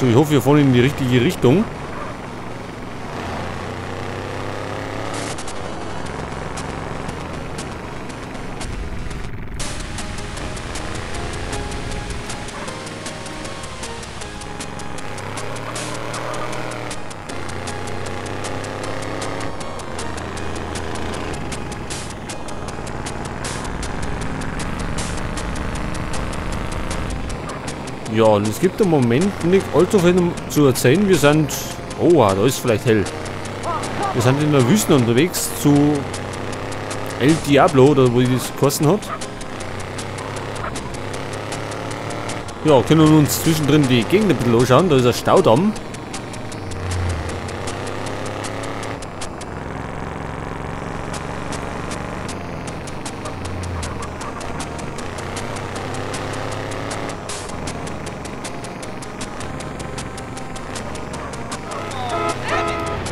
So, ich hoffe, wir fahren in die richtige Richtung. Ja, und es gibt im Moment nicht allzu viel zu erzählen. Wir sind... Oh, da ist vielleicht hell. Wir sind in der Wüste unterwegs zu El Diablo, oder wo das geheißen hat. Ja, können wir uns zwischendrin die Gegend ein bisschen anschauen. Da ist ein Staudamm.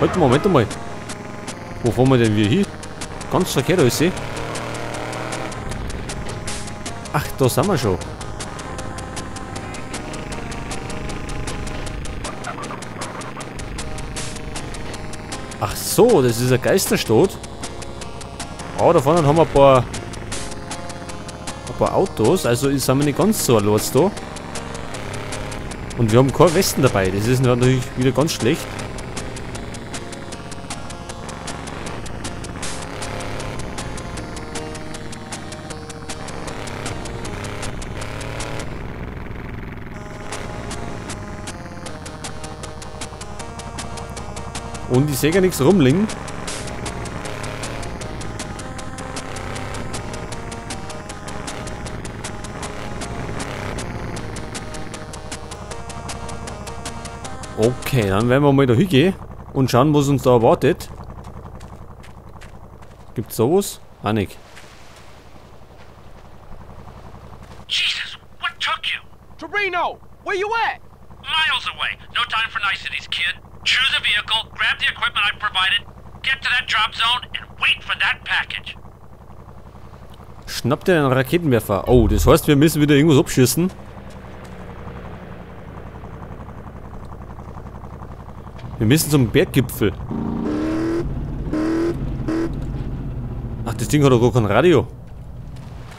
Halt, Moment einmal. Wo fahren wir denn wir hin? Ganz verkehrt alles. Ach, da sind wir schon. Ach so, das ist eine Geisterstadt. Ah, da vorne haben wir ein paar Autos. Also sind wir nicht ganz so allein da. Und wir haben keinen Westen dabei. Das ist natürlich wieder ganz schlecht. Und ich sehe gar nichts rumliegen. Okay, dann werden wir mal da hingehen und schauen, was uns da erwartet. Gibt's sowas? Ah, nicht. Jesus, what took you? Torino, where you at? Miles away. No time for niceties, kid. Choose a vehicle, grab the equipment I've provided, get to that drop zone and wait for that package. Schnapp dir einen Raketenwerfer. Oh, das heißt, wir müssen wieder irgendwas abschießen. Wir müssen zum Berggipfel. Ach, das Ding hat doch gar kein Radio.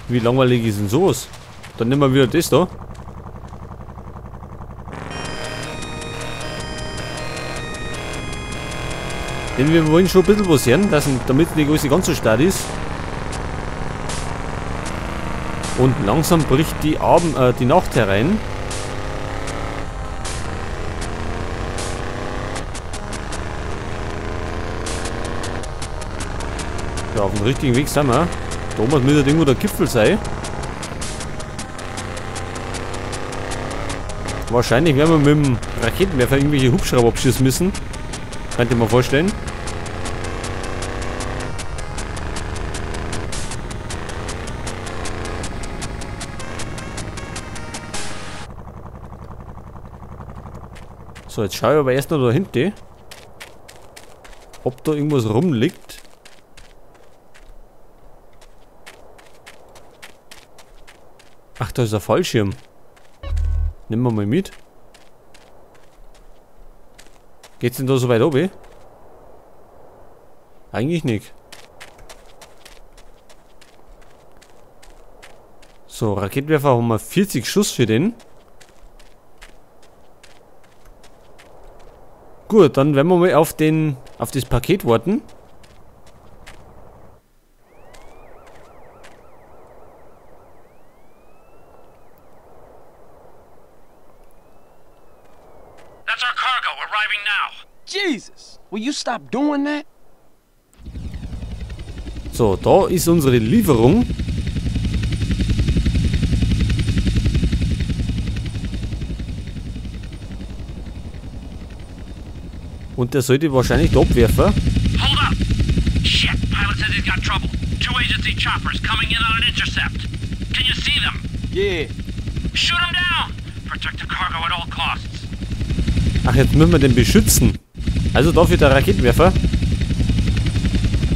Wie langweilig ist denn sowas? Dann nehmen wir wieder das da. Denn wir wollen schon ein bisschen was hören, damit nicht alles ganz so stark ist. Und langsam bricht die Nacht herein. Ja, auf dem richtigen Weg sind wir. Da oben müsste irgendwo der Gipfel sein. Wahrscheinlich werden wir mit dem Raketenwerfer irgendwelche Hubschrauber abschießen müssen. Könnt ihr mir vorstellen. So, jetzt schaue ich aber erst noch da hinten, ob da irgendwas rumliegt. Ach, da ist ein Fallschirm. Nehmen wir mal mit. Geht's denn da so weit oben? Eigentlich nicht. So, Raketenwerfer haben wir 40 Schuss für den. Gut, dann werden wir mal auf das Paket warten. That's our cargo arriving now. Jesus, will you stop doing that? So, da ist unsere Lieferung. Und der sollte wahrscheinlich da abwerfen. Hold up. Shit, pilot says he's got trouble. 2 agency choppers coming in on an intercept. Can you see them? Yeah. Shoot them down. Protect the cargo at all costs. Ach, jetzt müssen wir den beschützen. Also dafür der Raketenwerfer.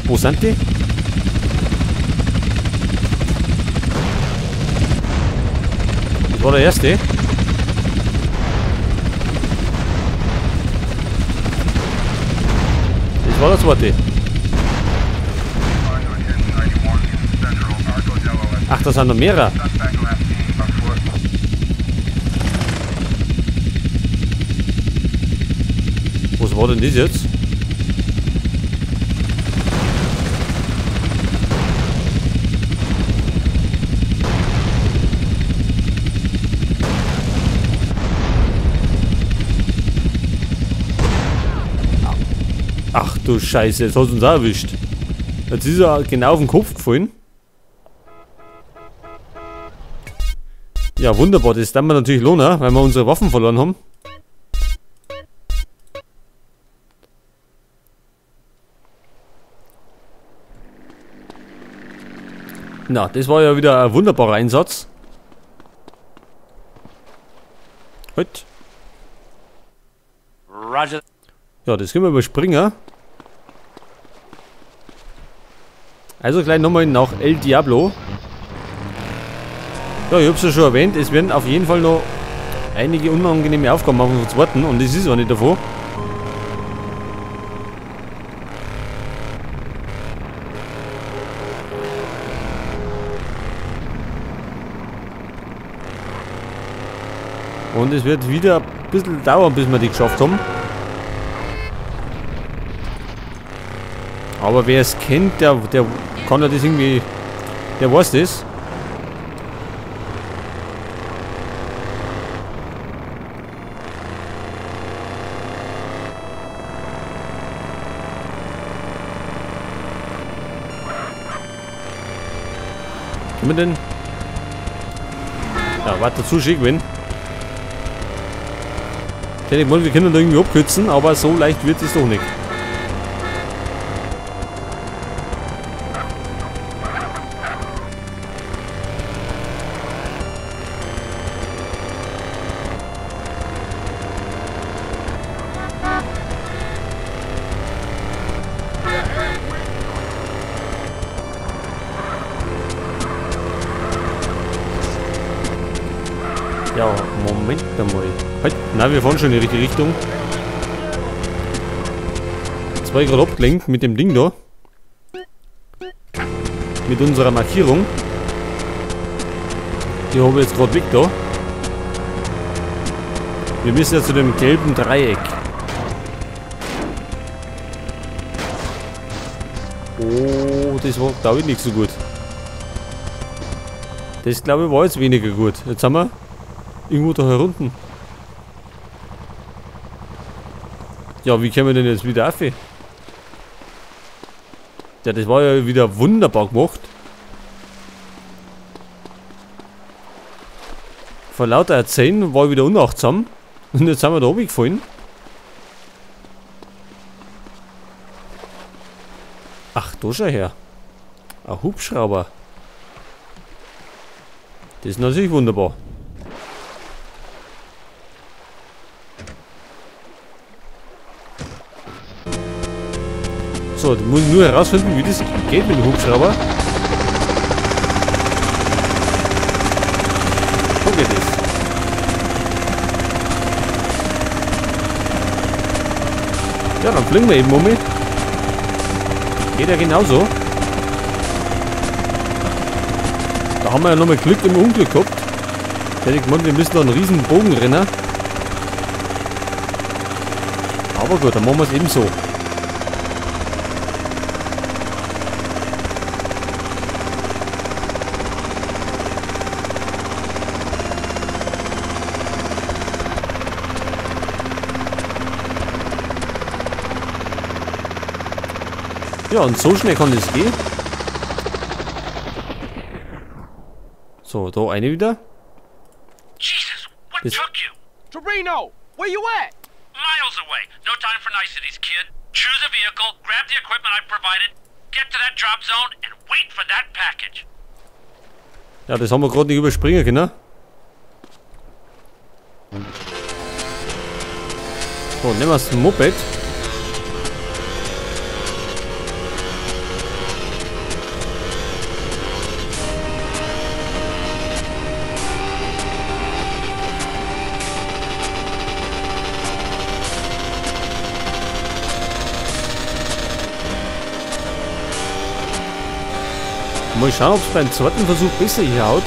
Wo sind die? Das war der erste. Das war der zweite. Ach, das sind noch mehrere. Was war denn das jetzt? Ach du Scheiße, jetzt hat es uns auch erwischt. Jetzt ist er genau auf den Kopf gefallen. Ja, wunderbar, das dann wir natürlich lohnen, weil wir unsere Waffen verloren haben. Na, das war ja wieder ein wunderbarer Einsatz. Halt. Roger. Ja, das können wir überspringen. Also gleich nochmal nach El Diablo. Ja, ich hab's ja schon erwähnt, es werden auf jeden Fall noch einige unangenehme Aufgaben auf uns warten und das ist auch nicht davon. Und es wird wieder ein bisschen dauern, bis wir die geschafft haben. Aber wer es kennt, der kann ja das irgendwie, der weiß das. Können wir denn? Ja, warte, zu schick bin. Ich hätte gemeint, wir können da irgendwie abkürzen, aber so leicht wird es doch nicht. Ja, Moment einmal. Halt, nein, wir fahren schon in die richtige Richtung. Jetzt war ich gerade abgelenkt mit dem Ding da. Mit unserer Markierung. Die habe ich jetzt gerade weg da. Wir müssen ja zu dem gelben Dreieck. Oh, das war, glaube ich, nicht so gut. Das, glaube ich, war jetzt weniger gut. Jetzt haben wir irgendwo da herunten. Ja, wie kommen wir denn jetzt wieder auf? Ja, das war ja wieder wunderbar gemacht. Vor lauter Erzählen war ich wieder unachtsam. Und jetzt sind wir da oben gefallen. Ach, da schau her. Ein Hubschrauber. Das ist natürlich wunderbar. So, du musst nur herausfinden, wie das geht mit dem Hubschrauber. So geht es. Ja, dann fliegen wir eben um. Geht ja genauso. Da haben wir ja nochmal Glück im Unglück gehabt. Ich hätte gemeint, wir müssen da einen riesen Bogen rennen. Aber gut, dann machen wir es eben so. Ja, und so schnell kann das gehen. So, da eine wieder. Jesus, what das took you? Torino, where you at? Miles away. No time for niceties, kid. Choose a vehicle, grab the equipment I've provided, get to that drop zone and wait for that package. Ja, das haben wir gerade nicht überspringen können. So, nehmen wir das Moped. Mal schauen, ob es beim zweiten Versuch besser hier haut.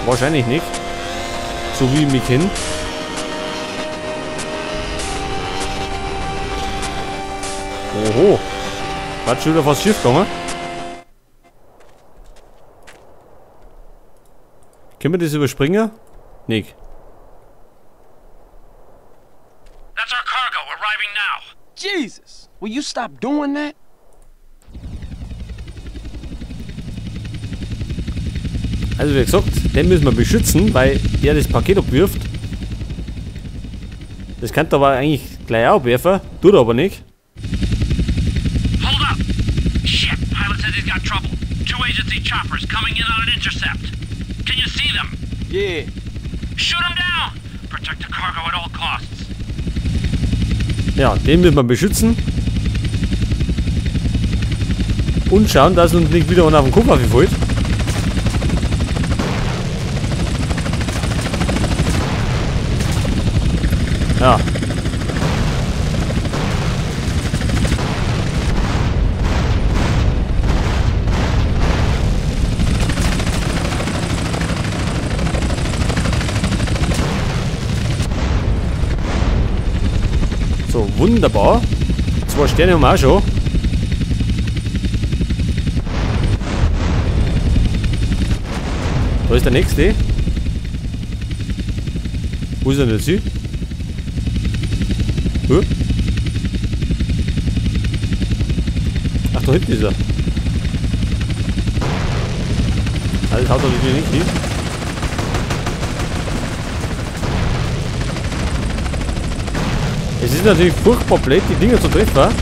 Wahrscheinlich nicht. So wie ich mich kenne. Oho. Hat schon wieder fast schief gegangen. Können wir das überspringen? Nicht. That's our cargo arriving now. Jesus, will you stop doing that? Also wie gesagt, den müssen wir beschützen, weil der das Paket abwirft. Das kann aber eigentlich gleich auch abwerfen, tut er aber nicht. Hold up! Shit, pilot says he's got trouble. 2 agency choppers coming in on an intercept. Can you see them? Yeah. Shoot them down! Protect the cargo at all costs. Ja, den müssen wir beschützen. Und schauen, dass uns nicht wieder einer auf den Kopf fällt. Ja. So, wunderbar. 2 Sterne haben wir auch schon. Da ist der nächste. Wo ist er denn jetzt hin? Huh? Ach, da hinten ist er. Also, das haut er natürlich nicht hin. Es ist natürlich furchtbar blöd, die Dinger zu treffen.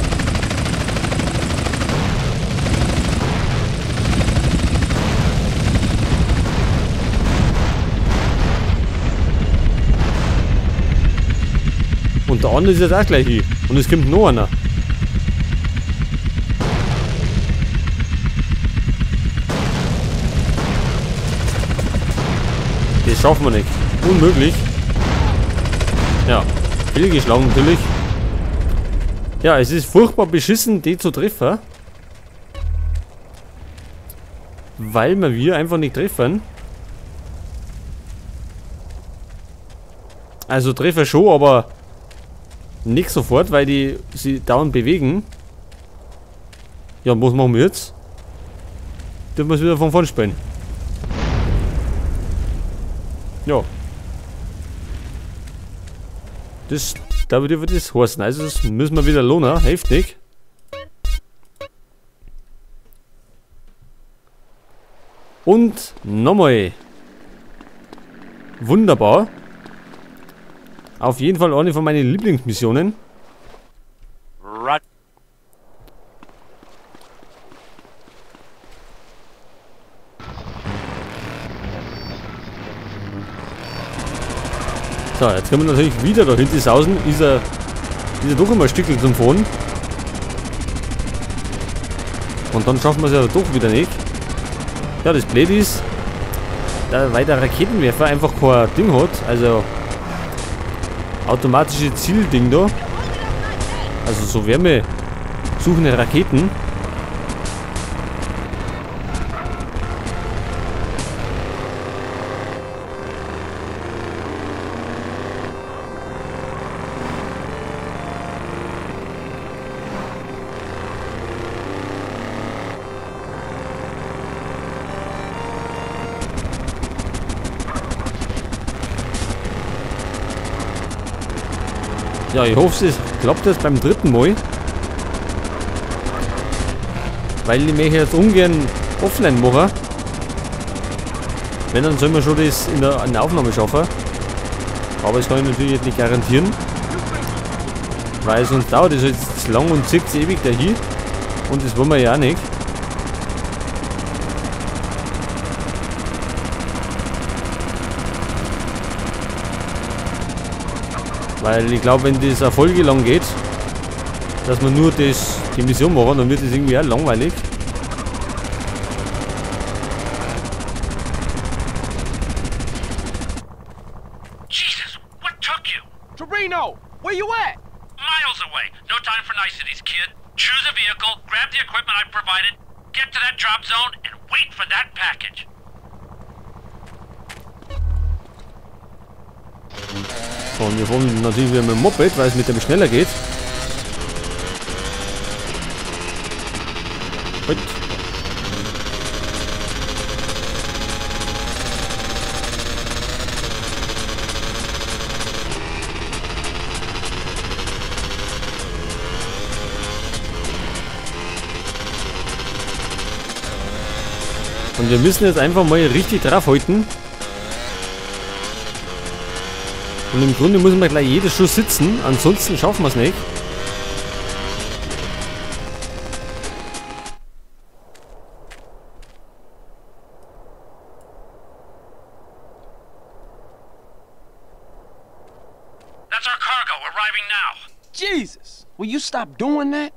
Und der andere ist jetzt auch gleich hier. Und es kommt noch einer. Das schaffen wir nicht. Unmöglich. Ja. Fehlgeschlagen natürlich. Ja, es ist furchtbar beschissen, die zu treffen. Weil wir einfach nicht treffen. Also Treffer schon, aber nicht sofort, weil die sich dauernd bewegen. Ja, was machen wir jetzt? Dürfen wir es wieder von vorn spielen? Ja. Das, da würde das heißen. Also das müssen wir wieder lohnen. Heftig. Und nochmal. Wunderbar. Auf jeden Fall eine von meinen Lieblingsmissionen. So, jetzt können wir natürlich wieder da hinten sausen. Ist er doch immer ein Stückchen zum Fahren. Und dann schaffen wir es ja doch wieder nicht. Ja, das Blöde ist, da, weil der Raketenwerfer einfach kein Ding hat, also automatische Zielding da. Also so Wärme suchende Raketen. Ja, ich hoffe, es klappt jetzt beim dritten Mal. Weil ich möchte jetzt ungern offline machen. Wenn, dann sollen wir schon das in der Aufnahme schaffen. Aber das kann ich natürlich jetzt nicht garantieren. Weil sonst dauert das jetzt lang und zieht sich ewig dahin. Und das wollen wir ja auch nicht. Weil ich glaube, wenn das eine Folge lang geht, dass man nur das, die Mission machen, dann wird das irgendwie auch langweilig. Jesus, what took you? Torino, where you at? Miles away. No time for niceties, kid. Choose a vehicle, grab the equipment I've provided, get to that drop zone and Wait for that package. So, und wir fahren natürlich wieder mit dem Moped, weil es mit dem schneller geht. Halt. Und wir müssen jetzt einfach mal richtig draufhalten. Und im Grunde muss man gleich jedes Schuss sitzen, ansonsten schaffen wir es nicht. That's our cargo arriving now. Jesus, will you stop doing that?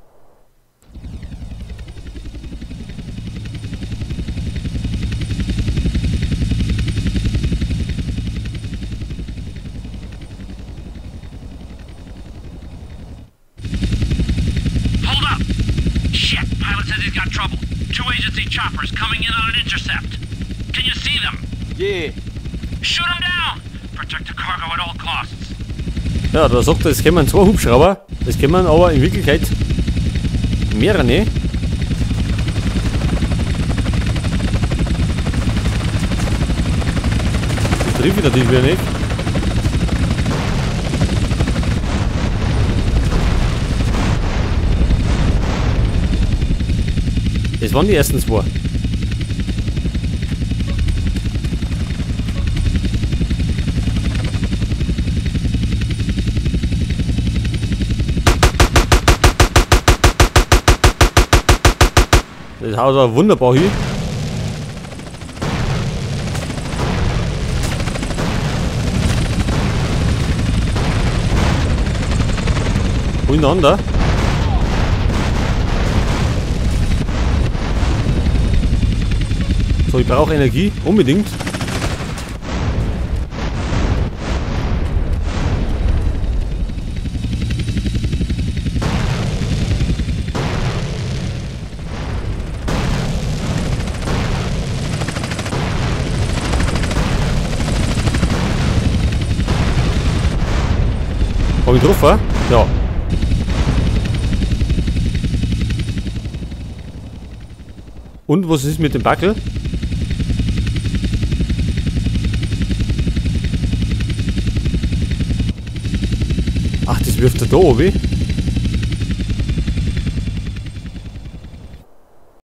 Trouble. 2 agency choppers coming in on an intercept. Can you see them? Yeah. Shoot them down! Protect the cargo at all costs. Ja, da sagt er, es kämen 2 Hubschrauber. Es kämen aber in Wirklichkeit mehrere. Das trifft natürlich wieder nicht. Das waren die ersten 2. Das haut aber wunderbar hin. Hintereinander. So, ich brauche Energie, unbedingt. Hab ich getroffen? Ja. Und was ist mit dem Backel? Ach, das wirft er da oben.